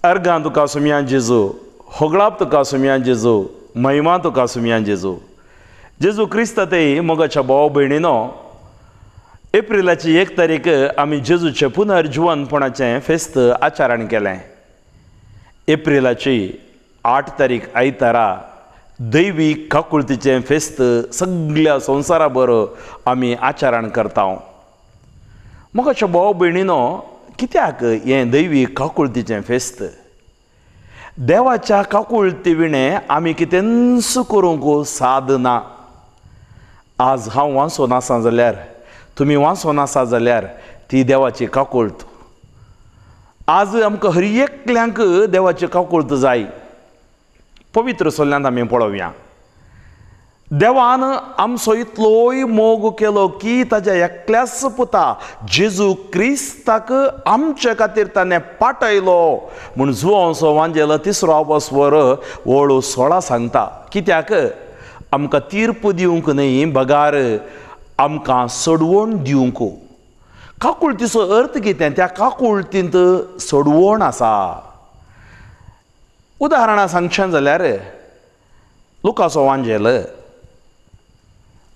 अर्गां तुका सुमया जेजू, होगळाप तुका सुमया जेजू, महिमा तुका सुमया जेजू. जेजू क्रिस्त ते मोगाच्या भाव भयणीनो, एप्रिलाची 1 तारीख आमी जेजूचें पुनर्जिवनपणाचें फेस्त आचरण केलें. एप्रिलाची 8 तारीख आयतारा दैवी काकुळतीचें फेस्त सगळ्या संवसाराभर आमी आचरण करता. मोगाच्या भाव भयणीनो, कित्याक हें दैवी काकुळतीचें फेस्त? देवाच्या काकुळती विणें आमी कितेंच करूंक साद ना. आज हांव वांचोन आसा जाल्यार, तुमी वांचोन आसा जाल्यार ती देवाची काकुळत. आज आमकां हर एकल्यांक देवाची काकुळत जाय. पवित्र सोल्यांत आमी पळोवया, देवान आमचो इतलोय मोग केलो की ताज्या एकल्याच पुता जेजू क्रिस्ताक आमचे खातीर ताणें पाठयलो म्हूण जुवांचो वांजेल 3रो आवस्वर वळू 16 सांगता. कित्याक आमकां तीर्प दिवंक न्हय, बगार आमकां सोडवण दिवंक. काकुळतीचो अर्थ कितें? त्या काकुळतींत सोडवण आसा. उदाहरणां सांगचें जाल्यार लुकाचो वांजेल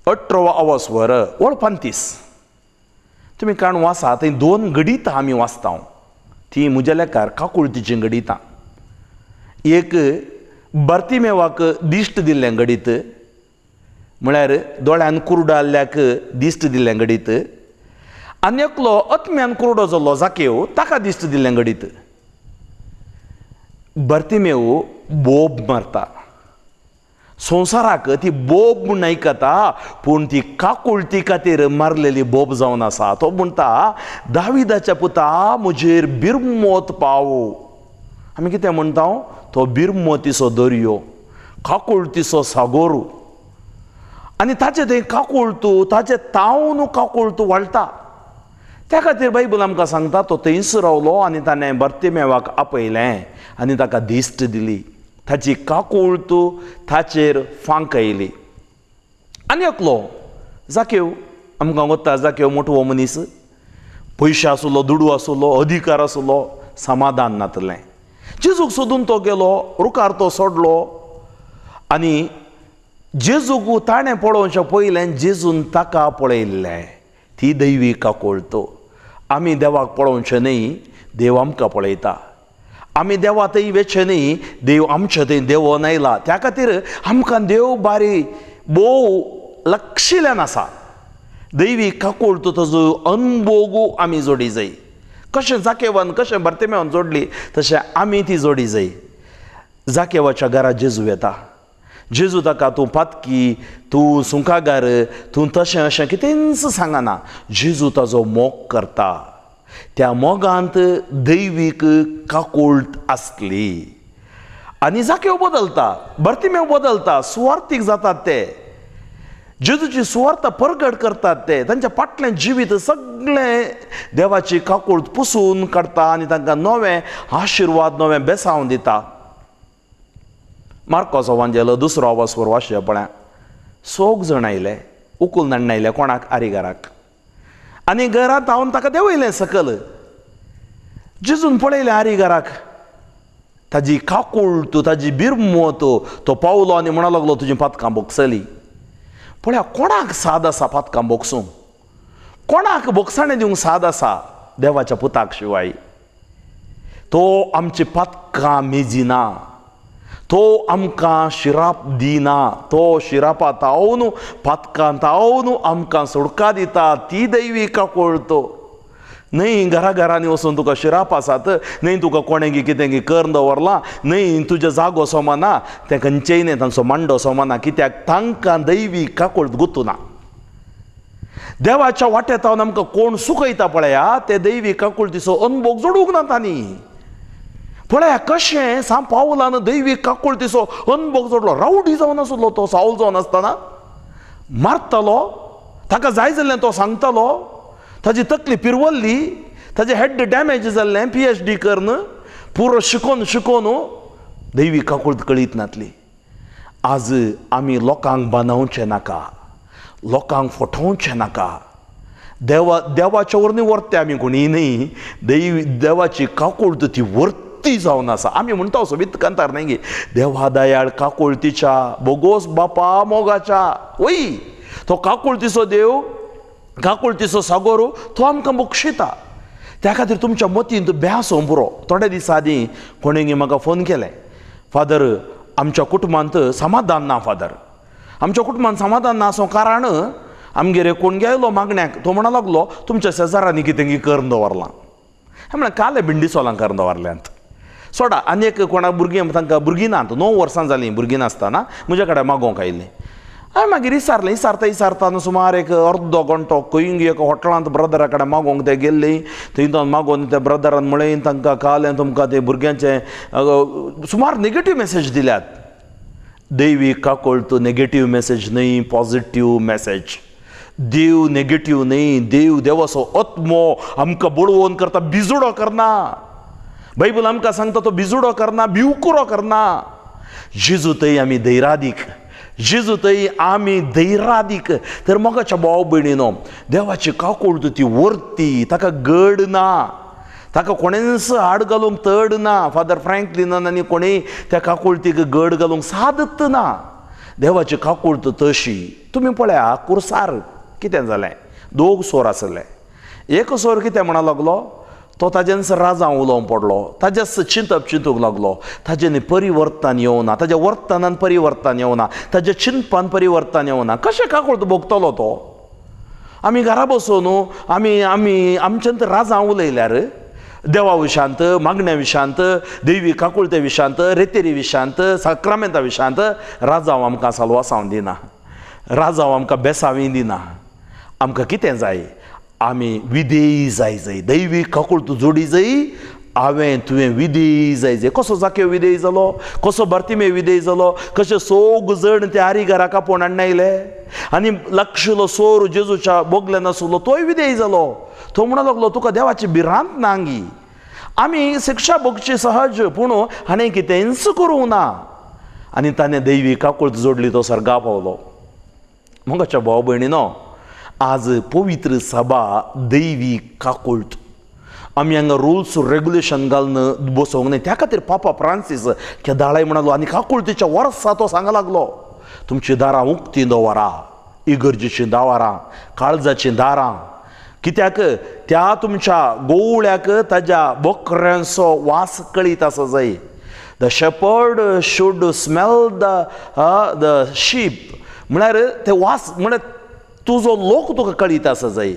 18 आवस्वर वळ 35 तुमी काण वाचा. थंय 2 घडितां आमी वाचता, ती म्हज्या लेखार काकुळतीचीं घडितां. एक बर्तिमेवाक दिश्ट दिल्लें घडीत, म्हळ्यार दोळ्यान कुरडो आहल्याक दिश्ट दिल्लें घडीत, आनी एकलो आत्म्यान कुरडो जाल्लो जाकेव ताका दिश्ट दिल्लें घडीत. बर्तिमेव बोब मारता, संवसाराक ती बोब म्हूण आयकता, पूण ती काकुळती खातीर मारलेली बोब जावन आसा. तो म्हणटा, दाविदाच्या पुता म्हजेर बिरमोत पाव. आमी कितें म्हणटा? तो बिरमोतीचो दर्यो, काकुळतीचो सागोर, आनी ताचे थंय काकुळतू, ताचे तावन काकुळतू वाळटा. त्या खातीर बायबल आमकां सांगता, तो थंयच रावलो आनी ताणें बर्तिमेवाक आपयलें आनी ताका दिश्ट दिली. ताची काकुळत ताचेर फांक आयली. आनी एकलो जाकेव आमकां वता. जाकेव मोटवो मनीस, पयशे आसलो, दुडू आसलो, अधिकार आसलो, समाधान नातलें. जेजूक सोदून तो गेलो, रुखार तो सोडलो आनी जेजूक ताणें पळोवचें पयलें जेजून ताका पळयल्लें. ती दैवी काकुळत. आमी देवाक पळोवचें न्हय, देव आमकां पळयता. आमी देवा थंय वेचें न्हय, देव आमचे थंय देवोन आयला. त्या खातीर आमकां देव बारी भोव लक्षिल्यान आसा. दैवी काकुळत ताजो अनभोग आमी जोडी जाय. कशें जाकेवान कशें बर्तिमेवान जोडली तशें आमी ती जोडी जाय. जाकेवाच्या घरा जेजू येता. जेजू ताका तूं पातकी, तूं सुंकागार, तूं तशें अशें कितेंच सांगना. जेजू ताजो मोग करता. त्या मोगांत दैवीक काकुळट आसली आनी जाकेव बदलता, बर्तिमेव बदलता, सुवार्थीक जातात ते, जेजूची सुवार्थ परगट करतात ते. तांच्या फाटलें जिवीत सगळें देवाची काकुळट पुसून काडटा आनी तांकां नवें आशिर्वाद, नवें बेसांव दिता. मार्कोसो वांजेलो 2रो आवस्वर वाचया पळया. 6 जाण आयले, उकूल नाडण आयले कोणाक? आरिगाराक. आनी घरांत हांव ताका देंवयलें सकल. जेजून पळयलें आरिगाराक, ताजी काकुळट, ताजी बिरमोत. तो पावलो आनी म्हणा लागलो, तुजी पातकां भोगसली. पळया कोणाक साद आसा पातकां भोगसूंक? कोणाक भोगसाणें दिवंक साद आसा? देवाच्या पुताक शिवाय. तो आमची पातकां मेजिना, तो आमकां शिराप दिना, तो शिरापा तावन पातकां तावन आमकां सोडका दिता. ती दैवी काकुळत. न्हय घरा घरांनी वचून तुका शिराप आसात, न्हय तुका कोणें कितें करून दवरलां, न्हय तुज्या जागो सोमाना, तें खंयचेय न्हय तांचो मांडो सोमाना. कित्याक तांकां दैवी काकुळत गुतुना. देवाच्या वाटेतावन आमकां कोण सुकयता पळया, ते दैवी काकुळतीचो अनभोग जोडूंक ना तांणी. पळया कशें साम पावलान दैवी काकुळतीचो अनभोग जोडलो. रावडी जावन आसलो तो, सावल जावन आसतना मारतालो, ताका जाय जाल्लें तो सांगतालो. ताजी तकली पिरवल्ली, ताजें हेड डॅमेज जाल्लें PhD करून पुरो शिकोवन शिकोवन दैवी काकुळत कळीत नातली. आज आमी लोकांक बांदोवचें नाका, लोकांक फटोवचें नाका. देवा देवाच्या वरनी व्हरता आमी कोणी न्हय. देवाची काकुळत ती व्हरता. वरती जावन आसा. आमी म्हणटा सोबीत कांतार न्ही देवा दयाळ काकुळतीच्या बोगोस बापा मोगाच्या. वय तो काकुळतीचो देव, काकुळतीचो सागोर तो आमकां बक्षिता. त्या खातीर तुमच्या मतींत भ्यास पुरो. थोडे दीस आदीं कोणें म्हाका फोन केलें, फादर आमच्या कुटुंबांत समाधान ना, फादर आमच्या कुटुंबांत समाधान ना आसूं कारण आमगेर कोण गेलो मागण्याक, तो म्हणा लागलो तुमच्या शेजारांनी कितें करून दवरलां. हांवें म्हणलें काले भिंडी सोलां करून दवरल्यांत. सोडा आनी एक कोणा भुरगीं, तांकां भुरगीं नात, 9 वर्सां जालीं भुरगीं नासतना म्हज्या कडेन मागोवंक आयिल्लीं. हांवें मागीर विचारलें, विचारता विचारता सुमार एक अर्दो घंटो खंय एका हॉटेलांत ब्रदरा कडेन मागोवंक ते गेल्लीं. थंय मागोवन त्या ब्रदरान म्हळें तांकां कालें तुमकां ते भुरग्यांचें सुमार नेगेटीव मॅसेज दिल्यात. दैवी काकुळट नेगेटीव मॅसेज न्हय, पॉजिटीव मॅसेज. देव नेगेटीव न्हय, देव देवाचो आत्मो आमकां बळवंत करता, बिजुडो करना. बायबल आमकां सांगता तो बिजुडो करना, भिवकुरो करना. जेजू थंय आमी धैरादीक, जेजू थंय आमी धैरादीक. तर मोगाच्या भाव भयणीनो, देवाची काकुळट ती वरती, ताका गड ना, ताका कोणेंच हाड घालूंक तड ना. फादर फ्रँकलिनान आनी कोणेंय त्या काकुळटीक गड घालूंक सादत ना. देवाची काकुळट तशी. तुमी पळया कुर्सार कितें जालें, दोग सोर आसले. एक सोर कितें म्हणा लागलो, तो ताजेंच राजांव उलोवंक पडलो, ताजेच चिंतप चिंतूंक लागलो, ताजें परिवर्तन येवना, ताज्या वर्तनान परिवर्तन येवना, ताज्या चिंतपान परिवर्तन येवना. कशें काकुळट भोगतलो तो? आमी घरा बसून आमी आमी आमच्यान राजांव उलयल्यार देवा विशांत, मागण्या विशांत, देवी काकुळते विशांत, रेतेरी विशांत, साक्रामेंता विशांत राजांव आमकां सालवासांव दिना, राजांव आमकां बेसावी दिना. आमकां कितें जाय? आमी विधेयी जाय जाय, दैवी काकुळट जोडी जाय. हांवें तुवें विधेयी जाय जाय. कसो जाक्यो विधेयी जालो, कसो बार्तिमे विधेयी जालो, कशें सोग जण ते आरिगाराक आपोवन हाडून आयले आनी लागशिल्लो सोर जेजूच्या बोगले नासलो तोय विधेयी जालो. तो म्हणूंक लागलो तुका देवाची भिरांत ना गी. आमी शिक्षा भोगची सहज, पूण हाणें कितेंच करूंक ना. आनी ताणें दैवी काकुळट जोडली, तो सर्गा पावलो. मोगाच्या भाव भयणीनो, आज पवित्र सभा दैवी काकुळट. आमी हांगा रुल्स रेगुलेशन घालून बसोवंक न्हय. त्या खातीर पापा फ्रांसीस केदाळाय म्हणालो आनी काकुळटीच्या वर्सा तो सांगा लागलो, तुमची दारां उक्तीं दवरा, इगर्जेचीं दावरां, काळजाचीं दारां, कित्याक त्या तुमच्या गोवळ्याक ताज्या बोकऱ्यांचो वास कळीत आसा जाय. The shepherd should smell the sheep. म्हळ्यार ते वास म्हळ्यार तुजो लोक तुका कळीत आसा जाय.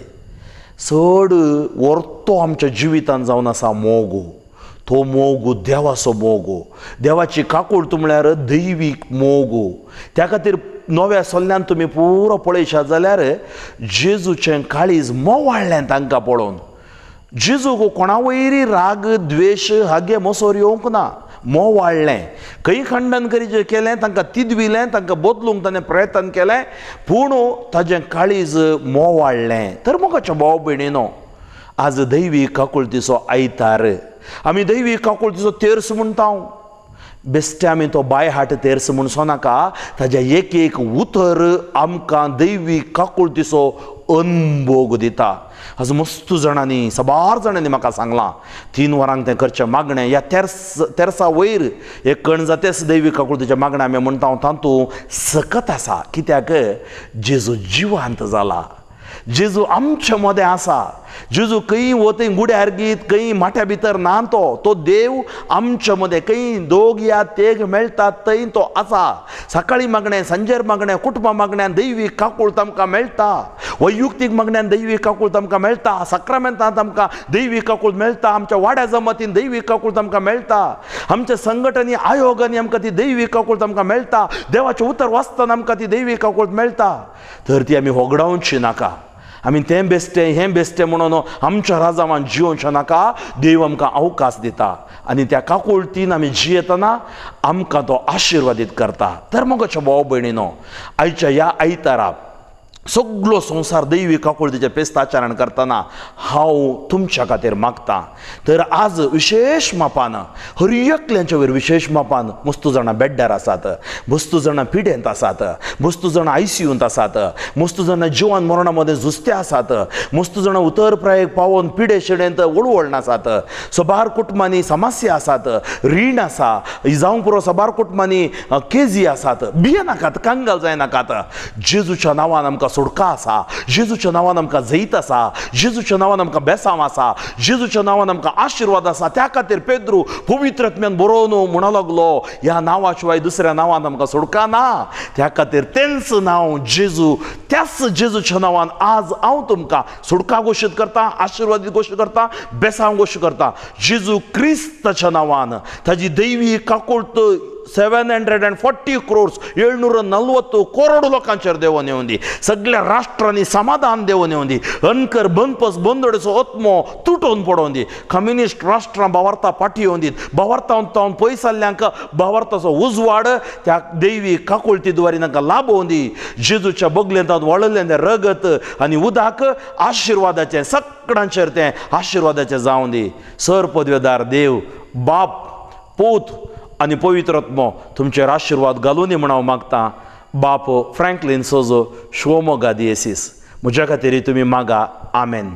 चड वर्तो आमच्या जिवितान जावन आसा मोग. तो मोग देवाचो मोग, देवाची काकुळट म्हळ्यार दैवीक मोग. त्या खातीर नव्या सल्ल्यान तुमी पुरो पळयशात जाल्यार जेजूचें काळीज मोवाळ्ळें तांकां पळोवन. जेजूक कोणा वयरी राग द्वेश हागे मोसोर येवंक ना, मोवाळ्ळें. खंय खंडन करीचें केलें, तांकां तिदविलें, तांकां बदलूंक ताणें प्रयत्न केलें, पूण ताजें काळीज मोवाळ्ळें. तर मोगाच्या भाव भयणीनो, आज दैवी काकुळटीचो आयतार. आमी दैवी काकुळटीचो तेर्स म्हणटा. बेश्टे आमी तो बाय हार्ट तेर्स म्हणचो नाका, ताज्या एक एक उतर आमकां दैवी काकुळटीचो अनभोग दिता. आज मस्त जाणांनी, साबार जाणांनी म्हाका सांगलां 3 वरांक तें करचें मागणें ह्या तेर्सा वयर एक कण जातेच दैवी काकुळटीचें मागणें आमी म्हणटा तातूंत सकत आसा. कित्याक जेजू जिवांत जाला, जेजू आमच्या मदें आसा. जेजू खंय वतय गुड्यार गीत, खंय माट्या भितर ना, तो तो देव आमच्या मदें. खंय दोग या तेग मेळटात थंय तो आसा. सकाळी मागणें, सांजेर मागणें, कुटुंबा मागण्यान दैवी काकुळट आमकां मेळटा, वैयुक्तीक मागण्यान दैवी काकुळट आमकां मेळटा, साक्रामेंतांत आमकां दैवी काकुळट मेळटा, आमच्या वाड्या जमातीन दैवी काकुळट आमकां मेळटा, आमच्या संघटनी आयोगांनी आमकां ती दैवी काकुळट आमकां मेळटा, देवाचें उतर वाचतना आमकां ती दैवी काकुळट मेळटा. तर ती आमी होगडावची नाका. आमी तें बेश्टें हें बेश्टें म्हणून आमच्या राजावान जियोवचें नाका. देव आमकां अवकाश दिता आनी त्या काकुळटीन आमी जियेतना आमकां तो आशिर्वादीत करता. तर मोगाच्या भाव भयणीनो, आयच्या ह्या आयतारा सगलो संवसार दैवी काकुळतीचें फेस्त आचरण करतना हांव तुमच्या खातीर मागतां. तर आज विशेश मापान हर एकल्यांच्या वयर विशेश मापान मस्तू जाणां बेड्ड्यार आसात, मस्तू जाणां पिडेंत आसात, मस्तू जाणां आयसीयूंत आसात, मस्तू जाणां जिवन मरणा मदें झुजते आसात, मस्तू जाणां उतर प्रायेक पावोन पिडे शिडेंत वळवळण आसात. सबार कुटुंबांनी समस्या आसात, रीण आसा, जावंक पुरो सबार कुटुंबांनी केजी आसात. भियेनाकात, कंगाल जायनाकात. जेजूच्या नांवान आमकां सुटका आसा, जेजूच्या नांवान आमकां जैत आसा, जेजूच्या नांवान आमकां बेसांव आसा, जेजूच्या नांवान आमकां आशिर्वाद आसा. त्या खातीर पेद्रू पवित्र आत्म्यान बरोवन म्हणो लागलो, ह्या नांवा शिवाय दुसऱ्या नांवान आमकां सुटका ना. त्या खातीर तेंच नांव जेजू, त्याच जेजूच्या नांवान आज हांव तुमकां सुटका घोशीत करता, आशिर्वादीत घोशीत करता, बेसांव घोशीत करता. जेजू क्रिस्ताच्या नांवान ताजी दैवी काकुळट 740 crores 740 crore लोकांचेर देवोन येवंदी, सगळ्या राष्ट्रांनी समाधान देवोन येवंदी, अनकर बनपस बंदोडेचो आत्मो तुटोवन पडोवंदी, कम्युनिस्ट राष्ट्रां बावार्ता फाटी येवंदीत, बावार्तावन तावन पयसल्ल्यांक बावार्ताचो उजवाड त्या दैवी काकुळती द्वारी तांकां लाभोवंदी. जेजूच्या बगलेंत वळिल्लें तें रगत आनी उदक आशिर्वादाचें सगळ्यांचेर तें आशिर्वादाचें जावं दी. सर पदवेदार देव बाप पूत आनी पवित्र आत्मो तुमचेर आशिर्वाद घालूनी म्हूण हांव मागतां. बाप फ्रँकलीन सोजो, शिवमोगा दियेसीस, म्हज्या खातीर तुमी मागा. आमेन.